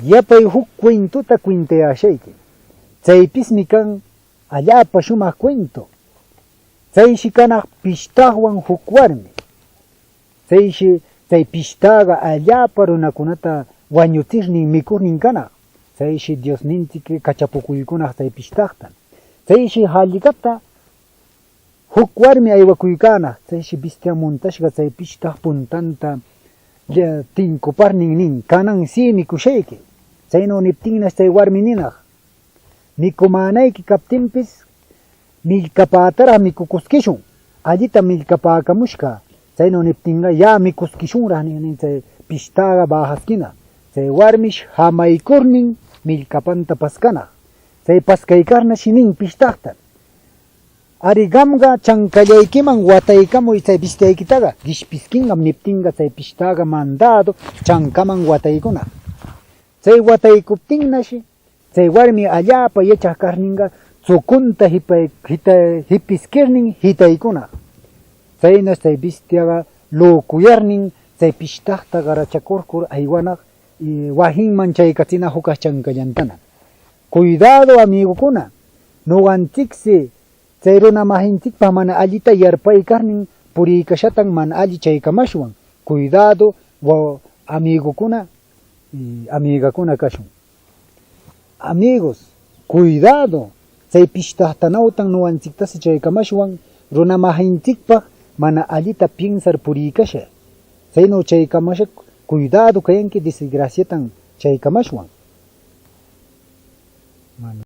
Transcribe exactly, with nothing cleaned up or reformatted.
Yapay juc cuentota cuentayäshayqui. Tsaypismi can alläpa shumag cuento. Tsayshi canag pishtagwan juc warmi. Tsayshi tsay pishtaga alläpa runacunata wañutsirnin micurnin canag. Tsayshi Diosnintsic cachapucuycunag tsay pishtagta. Tsayshi jallcata juc warmi aywacuycänag, tsayshi bestia montashga tsay pishtag puntanta lla-, tincuparnin nin: "Canan sí micushayqui". Tsaynu niptinnash tsay warmi ninag: "Micumänayqui captinpis, millcapätarag micucusquishun, allita millcapäcamushcä". Tsaynu niptinga: "Ya micusquishunrag", nin, nin tsay pishtaga bajasquinag. Tsay warmish jamaycurnin millcapanta pascanag. Tsay pascaycarnashi nin pishtagta: "Ari, gamga chancallayquiman wataycamuy tsay bestiayquitaga, guishpisquingam", niptinga, tsay pishtaga mandädu chancaman wataycunag. Tsay wataycuptinnashi, tsay warmi alläpa yachag carninga, tsucunta jipay-, jita-, jipisquirnin jitaycunag. Tsaynash tsay bestiaga locuyarnin, tsay pishtagta garachacurcur aywanag, y wajinman chaycatsinag jucag chancallantana. Cuidado, amigocuna, nogantsicsi tsay runa masintsicpag mana allita yarpaycarnin puriycashatan mana alli chaycamashwan. Cuidado, wa-, amigocuna y amigacuna cashun. Amigos, cuidado, tsay pishtagtanautan nogantsictasi chaycamashwan, runa masintsicpag mana allita piensar puriycasha. Tsaynu chaycamasha, cuidado cayanqui, desgraciatan chaycamashwan.